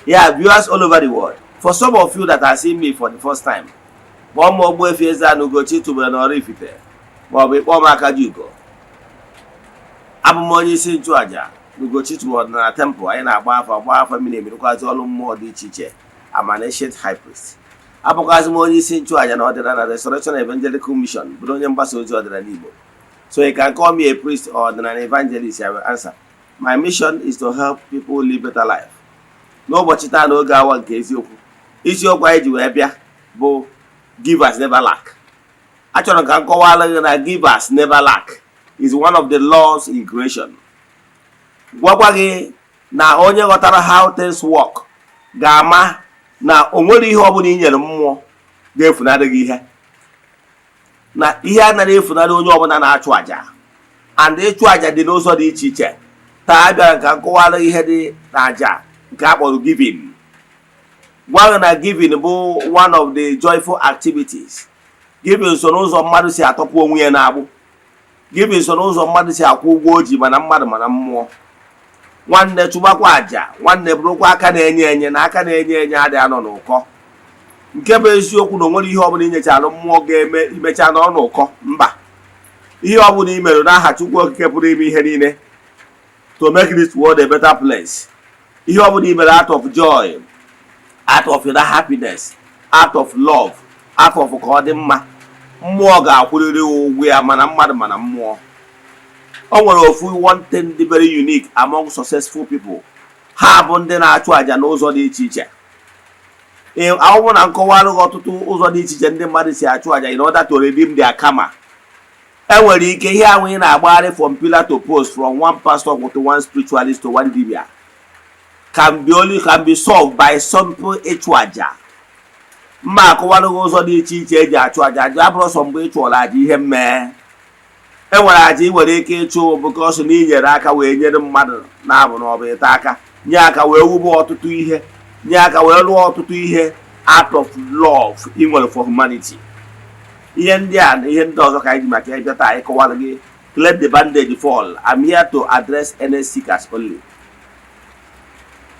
Yeah, viewers all over the world, for some of you that are seeing me for the first time, kpọọ m Ogbuefi Eze-Ana Ugochi tubelu na Oraifite, maọbụ ịkpọọ m Akajiugo. Abụ m onye isi nchụaja Ugochi tubelu ọdịnala temple. Anyị na-agba afa, gba afa miri emi, rụkwazi ọrụ mmụọ dị iche iche. I'm an ancient high priest. Abụkwazị m onye isi nchụaja na Ọdịnala Restoration Evangelical Mission, bụrụ onye mgbasa ozi ọdịnala Igbo. So you can call me a priest or ọdịnala evangelist, I will answer. My mission is to help people live better life. N'ụbọchị taa, n'oge awa nke eziokwu, isiokwu anyị ji wee bịa bụ "Givers never lack". Achọrọ ka m kọwara gị na givers never lack is one of the laws in creation. Gwakwa gị na onye ghọtara how things work ga-ama na o nwere ihe ọbụla i nyere mmụọ ga-efunarị gị ihe, na ihe anaghị efunarị onye ọbụla na-achụ àjà. And ịchụ àjà dị n'ụzọ dị iche iche. Taa bịara ka m kọwara ihe dị n'àjà nke a kpọrọ giving. Gwa gị na giving bụ one of the joyful activities. Giving so n'ụzọ mmadụ si atọpụ onwe ya n'agbụ. Giving so n'ụzọ mmadụ si akwụ ụgwọ o ji, mana mmadụ mana mmụọ. Nwanne, chụbakwa àjà. Nwanne, bụrụkwa aka na-enye enye, na aka na-enye enye adịghị anọ n'ụkọ. Nke bụ eziokwu na onwere ihe ọbụla inyechalụ mmụọ ga-eme imecha nọrọ n'ụkọ. Mba, ihe ọbụla i mere n'aha Chukwu Okike pụrụ ime ihe niile, to make this world a better place, ihe ọbụla i mere out of joy, out of that happiness, out of love, out of ka ọ dị mma, mmụọ ga-akwụrịrị ụgwọ ya, mana mmadụ mana mmụọ. O nwere ofu one thing dị very unique among successful people. Ha bụ ndị na-achụ àjà n'ụzọ dị iche iche. Ahụhụ na nkọwarụ gị ọtụtụ ụzọ dị iche iche ndị mmadụ si achụ àjà in order to redeem their karma. Enwere ike ihe ahụ ị na-agbagharị from pillar to post, from one pastor to one spiritualist to one dibia, can be only can be solved by simple ịchụ àjà. Mma akọwalụ gị ụzọ dị iche iche eji achụ àjà. Àjà abụrụ sọ mgbe ị chụọrọ àjà ihe mmee. E nwere àjà ị nwere ike ịchụ because na inyere aka wee nyere mmadụ na-abụ na ọ bụ ịta aka nye aka wee wube ọtụtụ ihe, nye aka wee lụọ ọtụtụ ihe, out of love ị nwere for humanity. Ihe ndị a na ihe ndị ọzọ ka anyị ji maka ịbịa taa ịkọwara gị. Let the bandage fall. I'm here to address any seekers only.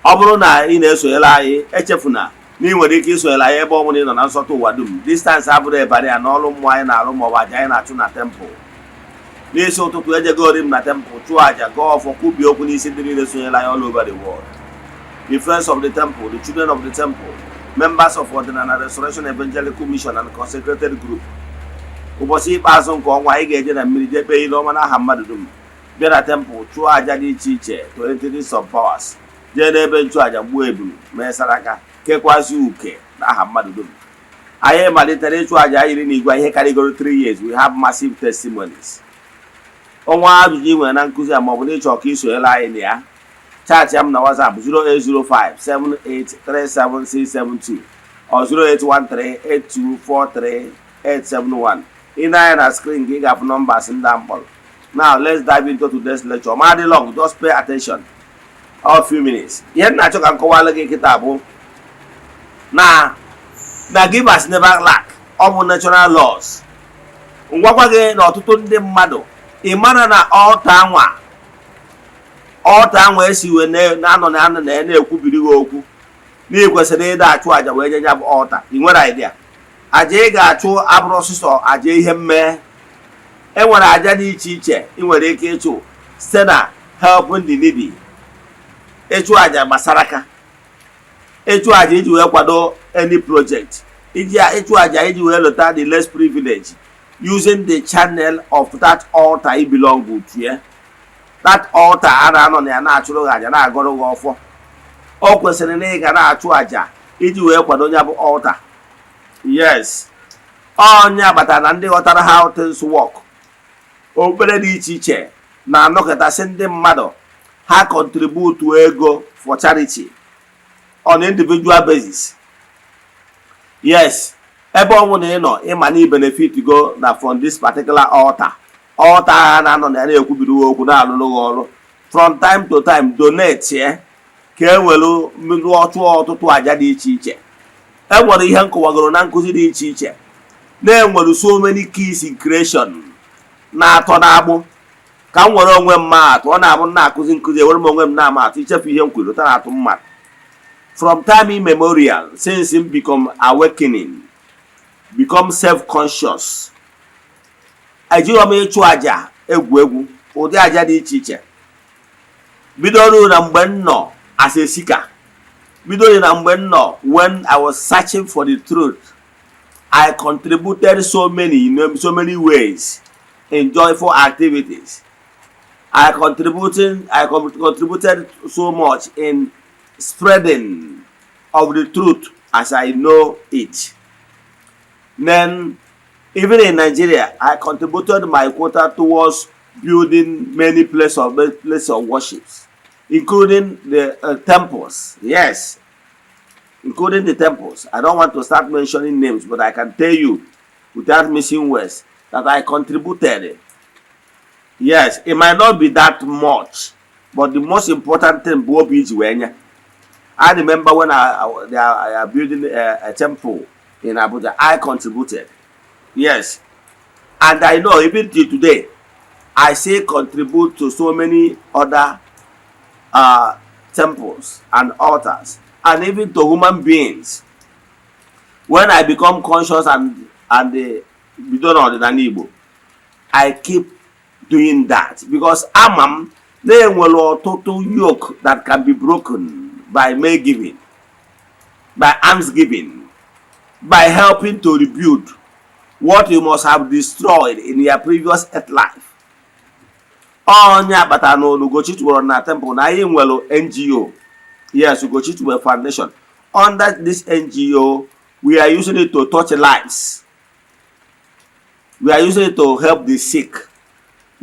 Ọ bụrụ na ị na-esonyere anyị, echefuna na ị nwere ike isonyere anyị ebe ọ bụla ị nọ na nsọtụ ụwa dum. Distance abụrụ ebara ya n'ọrụ mmụọ anyị na-arụ maọbụ àjà anyị na-achụ na temple. N'isi ụtụtụ, ejegori m na temple, chụọ àjà, gọọ ọfọ, kwubie okwu n'isi ndị niile sonyere anyị all over the world, the friends of the temple, the children of the temple, members of Ọdịnala Restoration Evangelical Mission and consecrated group. Ụbọchị ikpeazụ nke ọnwa, anyị ga-eje na mmiri jee kpee ile ọma n'aha mmadụ dum, bịa na temple chụọ àjà dị iche iche to entities of powers, jee n'ebe nchụàjà, gbuo ebulu, mee saraka, kekwazi uke n'aha mmadụ dum. Anyị malitere ịchụ àjà yiri n'igwe ihe karịgoro 3 years. We have massive testimonies. Ọnwa ajụjụ ị nwere na nkụzi a, maọbụ na ịchọ ka ị sonyere anyị na ya, chat m na WhatsApp 08057837672 or 08138243871. Ị na-anya na screen gị, ị ga-afụ numbers ndị a mkpọrọ. Now let's dive into today's lecture. Ma dị long, just pay attention all few minutes. Ihe m na-achọ ka m kọwara gị kịta bụ na givers never lack, ọ bụ natural laws. Ngwakwa gị na ọtụtụ ndị mmadụ, ị mara na altar anwa, altar anwa esi wee na-anọ na anọ na na-ekwubiri gị okwu na ị kwesịrị ịda achụ àjà wee nye ya bụ altar. Ị nwere idea àjà ị ga-achụ abụrụ ọsụsọ àjà ihe mmee. E nwere àjà dị iche iche ị nwere ike ịchụ site na helping the needy, ịchụ àjà gbasara aka, ịchụ àjà iji wee kwado any project, iji ịchụ àjà iji wee lota the less privilege, using the channel of that altar you belong to. Ya that altar a na-anọ na ya na-achụrụ gị àjà, na-agọrọ gị ọfọ, o kwesịrị na ị ga na-achụ àjà iji wee kwado ya bụ altar. Yes, onye agbata na ndị ghọtara how things work, okpukpere dị iche iche na-anọkọtasị ndị mmadụ ha contribute ego for charity on individual basis. Yes, ebe ọ bụla ị nọ, ịma na benefit go na from this particular altar, altar ha na-anọ na ya na-ekwubiri okwu, na-alụrụ gị ọrụ, from time to time donate ye ka e were lụọ, chụọ ọtụtụ àjà dị iche iche. E nwere ihe nkọwagoro na nkụzi dị iche iche na-enwere so many keys in creation na-atọ n'agbụ. Ka m nwere onwe m maa atụ, ọ na-abụ m na-akụzi nkụzi, ewere m onwe m na-ama atụ, ichefu ihe m kwuru, ta na-atụ mmadụ. From time immemorial, since m become awakening, become self-conscious, ejirọ m ịchụ aja egwu egwu. Ụdị aja dị iche iche bidoro na mgbe m nọ as a seeker, bidoro na mgbe m nọ when I was searching for the truth. I contributed so many in so many ways in joyful activities. I contributed so much in spreading of the truth as I know it. Then, even in Nigeria, I contributed my quota towards building many place of worships, including the temples. Yes, including the temples. I don't want to start mentioning names, but I can tell you without missing words that I contributed. Yes, it might not be that much, but the most important thing bụ obi iji wee nye. I remember when they are building a temple in Abuja, I contributed. Yes, and I know even till today, I still contribute to so many other temples and altars, and even to human beings. When I become conscious and bido n'ọdịnala Igbo, I keep doing that because ama m na enwere ọtụtụ yoke that can be broken by may giving, by alms giving, by helping to rebuild what you must have destroyed in your previous earth life. Onye akpatara na Ugochi tubelu na temple na anyị nwere NGO. Yes, Ugochi Tubelu Foundation. Under this NGO, we are using it to touch lives, we are using it to help the sick,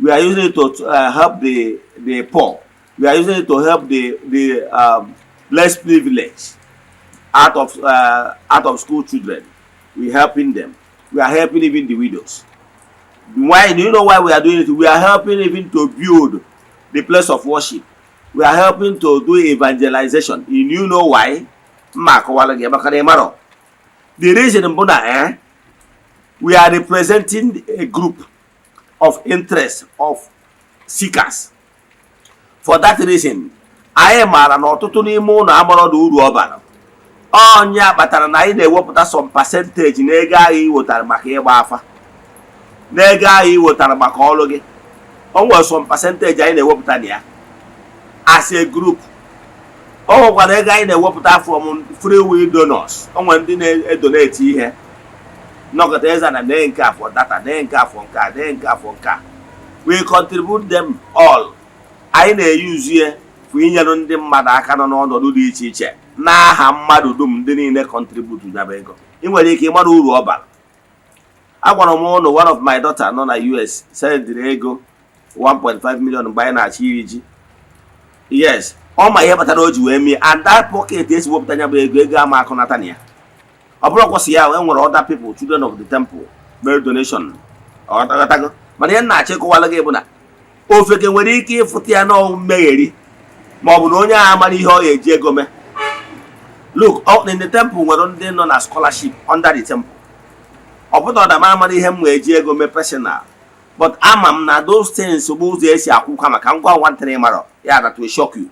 we are using it to help the poor, we are using it to help the less privileged, out of school children. We helping them. We are helping even the widows. Why? Do you know why we are doing it? We are helping even to build the place of worship. We are helping to do evangelization. You know why? Mma akọwala gị maka na ị marọ the reason bụ na we are representing a group of interest of seekers. For that reason, anyị maara na ọtụtụ n'ime ụlọ amarọ na uru ọ bara. Onye kpatara na anyị na-ewepụta some percentage n'ego ahụ ị wetara maka ịgba afa, n'ego ahụ ị wetara maka ọrụ gị. O nwere some percentage anyị na-ewepụta na ya as a group. O nwekwara ego anyị na-ewepụta from free will donors. O nwere ndị na-edonate ihe nnọkọta eze na nee nke afọ data, nee nke afọ nke a, nee nke afọ nke a. We contribute them all. Anyị na-eyuzu ya for inyere ndị mmadụ aka nọ n'ọnọdụ dị iche iche n'aha mmadụ dum ndị niile contribute nyaba ego. Ị nwere ike ịmara uru ọ bara. Agwara m ụnụ, one of my daughter nọ na US sendịrị ego 1.5 million mgbe anyị na-achọ iri ji. Yes, ọ ma ihe kpatara o ji wee mie, and that pocket esi wepụta ya bụ ego, ego ama akụnata na ya. Ọ bụrụ kwụsị ya, e nwere other people, children of the temple, mere donation. Ọghọtago? Mana ihe m na-achọ ịkọwala gị bụ na ofeke nwere ike ịfụta ya n'ọnwụ mmegheri, ma ọ bụ na onye ahụ amara ihe ọ ga-eji ego mee. Look, in the temple nwere ndị nọ na scholarship under the temple. Ọ pụtara na m amara ihe m ga-eji ego mee personal, but ama m na those things bụ ụzọ esi akwụkwa maka ngwa nwantịrị mara ya that will shock you.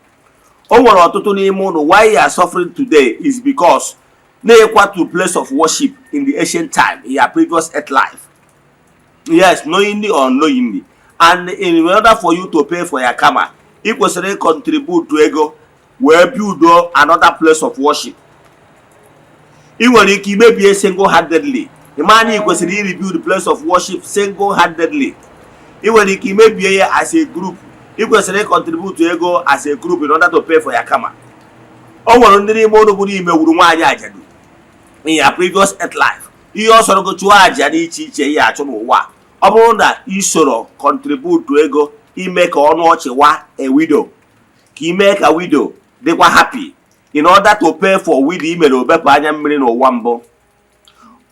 O nwere ọtụtụ n'ime ụnụ, why you are suffering today is because na-ekwatu place of worship in the ancient time, in your previous earth life. Yes, knowingly or unknowingly. And in order for you to pay for your karma, ị kwesịrị contribute ego wee build another place of worship. Ị nwere ike imebie single handedly. Ị maa na ị kwesịrị i rebuild place of worship single handedly. Ị nwere ike imebie ya as a group. Ị kwesịrị contribute ego as a group in order to pay for your karma. O nwere ndị n'ime ụlọ bụrụ imewuru nwaanyị ajadu in your previous earth life. Ihe ọ sọrọ gị chụọ àjà dị iche iche ihe achụ n'ụwa, ọ bụrụ na ị soro contribute ego ime ka ọnụ ọchị wa a widow, ka ime ka widow dịkwa happy, in order to pay for widow i mere obepụ anya mmiri n'ụwa mbụ.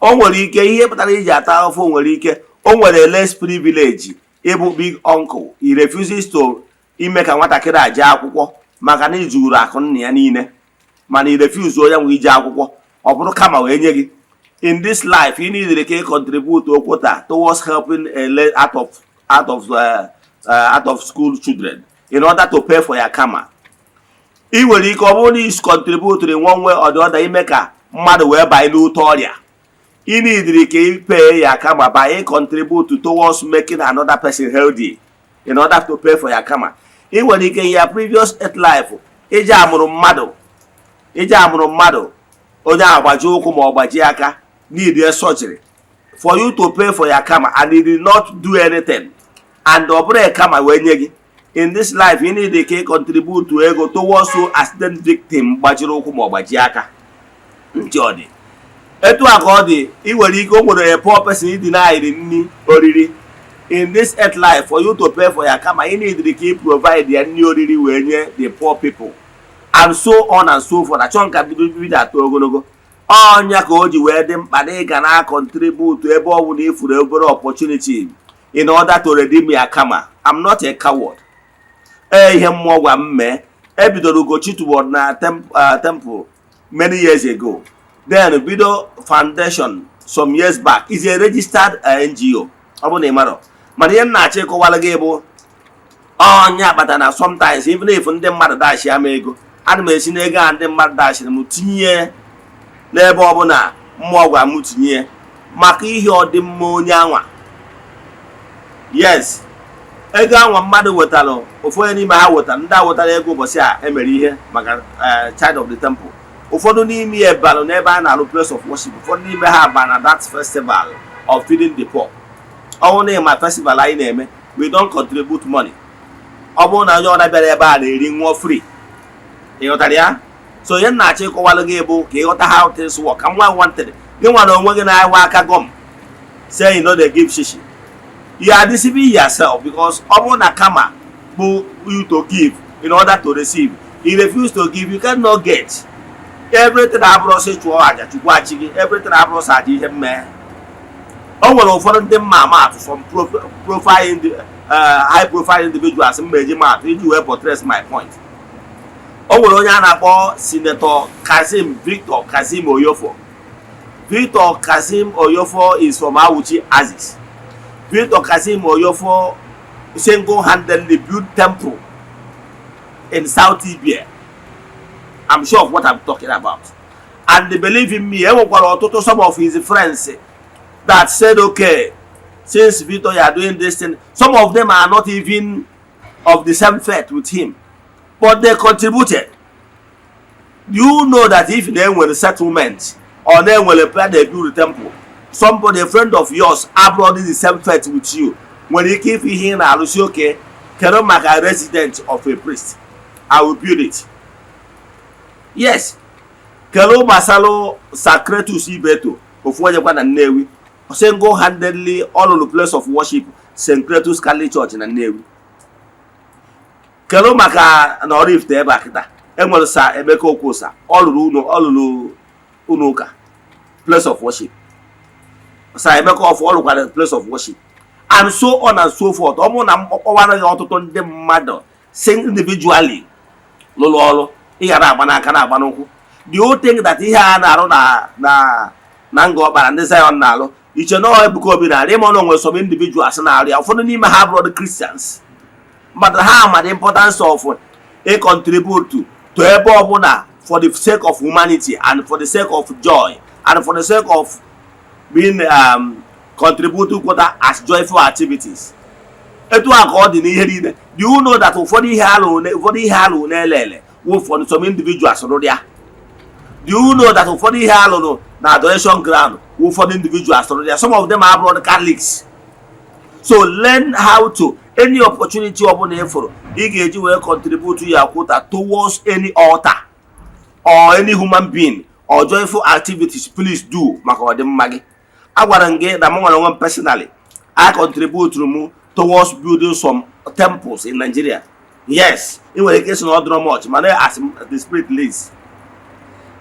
O nwere ike ihe kpatara iji ata ahụhụ, nwere ike o nwere less privilege ịbụ big uncle. He refuses to ime ka nwatakịrị a jee akwụkwọ maka na ijuru akụ nna ya niile, mana i refuse onye nwe ije akwụkwọ. Ọ bụrụ kama wee nye gị in this life, you need ka ị contribute okwuta towards helping a out of school children in order to pay for your karma. Ị nwere ike ọ bụrụ na ị contribute in one way or the other ime ka mmadụ wee banye n'ute ọrịa, ị neediri ka ị pay ya karma by contribute towards making another person healthy in order to pay for your karma. Ị nwere ike in your previous earth life iji amụrụ mmadụ onye agbaji ụkwụ ma ọ gbajie aka, need a surgery for you to pay for your karma, and you did not do anything and ọ bụrụ karma wee nye gị. In this life, you need ka ị contribute ego towards accident victim gbajiri ụkwụ ma ọ gbajie aka. Ntị ọ dị etu a ka ọ dị. Ị nwere ike o nwere a poor person ịdị na-eri nri oriri. In this earth life, for you to pay for your karma, you need ka ị provide ya nri oriri wee nye the poor people, and so on and so forth. Achọ nka bido bido atọ ogologo ọnya ka o ji wee dị mkpa na ị ga na contribute ebe ọ bụla ifuru obere opportunity in order to redeem your karma. I'm not a coward. Ee, ihe mmụọ gwa m mee. Ebidoro Ugochi toward na temple many years ago, then bido foundation some years back. Is a registered NGO. Ọ bụ na ị marọ, mana ihe m na-achọ ịkọwara gị bụ ọnya kpata na sometimes, even if ndị mmadụ dashi ama ego, ana m esi n'ego a ndị mmadụ dashiri m tinye n'ebe ọbụla mmụọ gwa m tinye maka ihe ọdịmma onye anwa. Yes, ego anwa mmadụ wetara, ofu onye n'ime ha wetara, ndị a wetara ego ụbọchị a emere ihe maka Child of the Temple, ụfọdụ n'ime ya balụ n'ebe a na-alụ place of worship, ụfọdụ n'ime ha ba na that festival of feeding the poor. Ọnwụ na ịma festival anyị na-eme, we don't contribute money. Ọ bụrụ na onye ọra bịara ebe a na-eri ṅụọ free. Ị ghọtara ya? So ihe m na-achọ ịkọwalụ gị bụ ka ịghọta how things work. Ka nwa wanted gị nwa na onwe gị na-awa aka gọm say you no dey give shishi, you are deceiving yourself, because ọ bụrụ na karma bụ you to give in order to receive, you refuse to give, you cannot get. Everything abụrụ sị chụọ aja chukwu achị gị, everything abụrụ sị aja ihe mmee. O nwere ụfọdụ ndị mma ama atụ, some high profile individuals mma eji maatụ iji wee portray my point. O nwere onye a na-akpọ Senator Kazim, Victor Kazim Oyofo. Victor Kazim Oyofo is from Auchi axis. Victor Kazim Oyofo single-handedly built temple in South Ibia. I'm sure of what I'm talking about. And they believe in me. Enwekwara ọtụtụ some of his friends that said, "Okay, since Victor, you are doing this thing." Some of them are not even of the same faith with him, but they contributed. You know that if they nwere settlement or they nwere plan they build a temple, somebody, a friend of yours abroad in the same faith with you, nwere ike ife ihe ị na-arụsi, "Okay, kedu maka resident of a priest? I will build it." Yes, kedu gbasalụ Sacratus Ibeto, ofu onye kwa na Nnewi, single handedly ọ lụrụ place of worship, St. Cletus Catholic Church na Nnewi. Kedu maka na Oraifite ebe a kịta enwere Sir Emeka Okwuosa, ọ lụrụ ụlọ, ọ lụrụ ụlọ ụka, place of worship. Sir Emeka Ọfọ, ọ lụkwara place of worship, and so on and so forth. Ọ bụrụ na m kpọwara gị ọtụtụ ndị mmadụ si individually lụrụ ọrụ, ị ghara agba n'aka na agba n'ụkwụ. The whole thing that ihe a na-arụ na nga ọkpara ndị Zion na-alụ iche na Ebuka Obi na-arụ ịma na onwere some individuals na-arụ ya. Ụfọdụ n'ime ha abụrụ Christians, but ha ma the importance of a contribute to ebe ọbụla for the sake of humanity and for the sake of joy and for the sake of being contribute quota as joyful activities. Etu a ka ọ dị n'ihe niile. Do you know that ụfọdụ ihe alụrụ na-ele ele wụ for some individuals rụrụ ya? Do you know that ụfọdụ ihe alụrụ na adoration ground wụ ụfọdụ individuals rụrụ ya? Some of them are abroad Catholics. So learn how to, any opportunity ọbụla ị fụrụ ị ga-eji wee contribute your quota towards any altar or any human being or joyful activities, please do, maka ọdịmma gị. Agwara m gị na m nwere onwe m personally, I contribute m towards building some temples in Nigeria. Yes, ị nwere ike ịsị na ọ dịrọ much, mana as the spirit leads,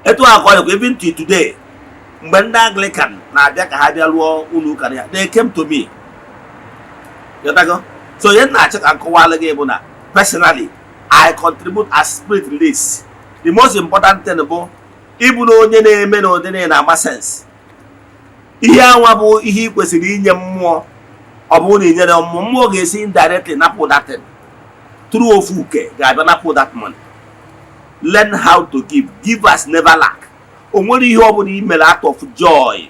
etu a ka ọ dịkwa. Even till today, mgbe ndị Anglican na-abịa ka ha bịa lụọ ụlọ ụka ya, they came to me. Ghọtago? So ihe m na-achọ ka m kọwalụ gị bụ na personally, I contribute as spirit leads. The most important thing bụ ịbụ na onye na-eme na ụdị na-ama sense. Ihe anwa bụ ihe ị kwesịrị inye mmụọ. Ọ bụrụ na ị nyere mmụọ, mmụọ ga-esi indirectly napụ that thing through ofu uke ga-abịa napụ that money. Learn how to give. Givers never lack. O nwere ihe ọbụla imere out of joy,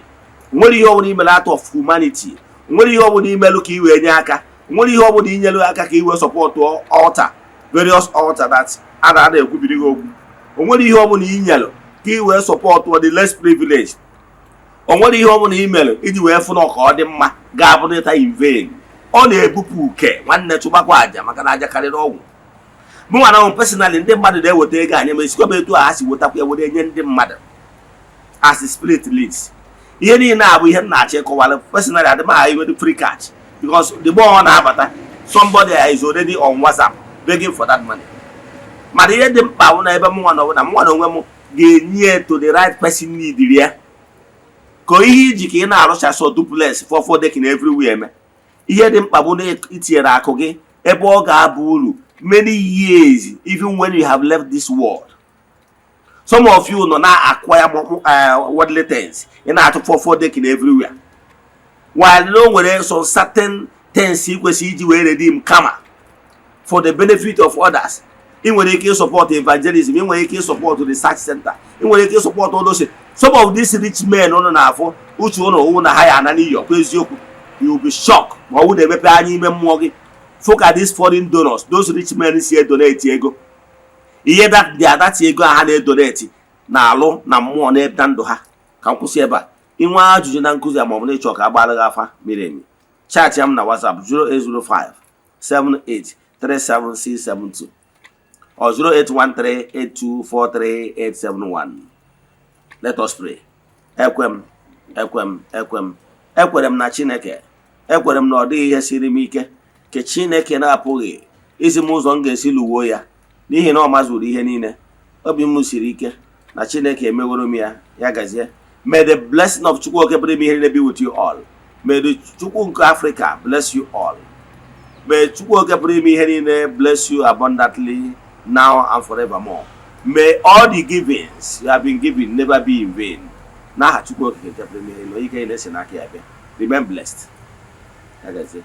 o nwere ihe ọbụla imere out of humanity, o nwere ihe ọbụla imelụ ka i wee nye aka, o nwere ihe ọbụla inyelu aka ka i wee support altar, various altar that a na-ana ekwubiri gị okwu, o nwere ihe ọbụla inyelụ ka i wee support the less privileged, o nwere ihe ọbụla imelụ iji wee fụ na ka ọ dị mma ga-abụ n'ịta in vain. Ọ na-ebupụ uke. Nwanne, chụgbakwa aja, maka na aja karịrị ọgwụ. Mụ nwa na personally, ndị mmadụ na-eweta ego anyị ma esikwa m etu a ha si wetakwa ya were nye ndị mmadụ as the spirit leads. Ihe niile a bụ ihe m na-achọ ịkọwara. Personally, adị m aha iwe free cash, because the more ọ na-abata, somebody is already on WhatsApp begging for that money. Mana ihe dị mkpa bụ na ebe mụnwa nọ bụ na mụnwa na onwe m ga-enye to the right person need ya, ka ihe iji ka ị na-arụchasị duplex, four four decking everywhere eme. Ihe dị mkpa bụ na itinyere akụ gị ebe ọ ga-aba uru many years, even when you have left this world. Some of you nọ na-acquire worldly things, ị na-atụ four four decking everywhere, while no nwere some certain things ị kwesịrị iji wee redeem kama for the benefit of others. Ị nwere ike ịsupport evangelism, ị nwere ike ịsupport research center, ị nwere ike ịsupport all those. Some of these rich men ụnụ na-afụ uche ụnụ ụwụ na ha ya ana n'iyi ọkwa eziokwu. You will be shocked ma ọ bụ na-emepe anya ime mmụọ gị fụ ka these foreign donors, those rich men, si edonate ego. Ihe dị adati ego a ha na-edonate na-alụ na mmụọ na ndụ ha. Ka m kwụsị ebe a. Inwe ajụjụ na nkụzi a, maọbụ na ịchọ ka a gbara gị afa miri emi, chat m na WhatsApp 0805 7837672 or 08138243871. Let us pray. Ekwem, ekwem, ekwem, ekwere m na Chineke. Ekwere m na ọ dịghị ihe siri m ike nke Chineke na-apụghị izi m ụzọ m ga-esi lụwuo ya, n'ihi na ọ mazuru ihe niile. Obi m siri ike na Chineke emeworo m ya. Ya gazie. May the blessing of Chukwu Oke pụrụ ime ihe niile be with you all. May the Chukwu nke Africa bless you all. May Chukwu Oke pụrụ ime ihe niile bless you abundantly now and forevermore. May all the givings you have been giving never be in vain. N'aha Chukwu Okike nke pụrụ ime ihe niile, onye ike na-esi n'aka ya bịa. Remain blessed. Ya gazie.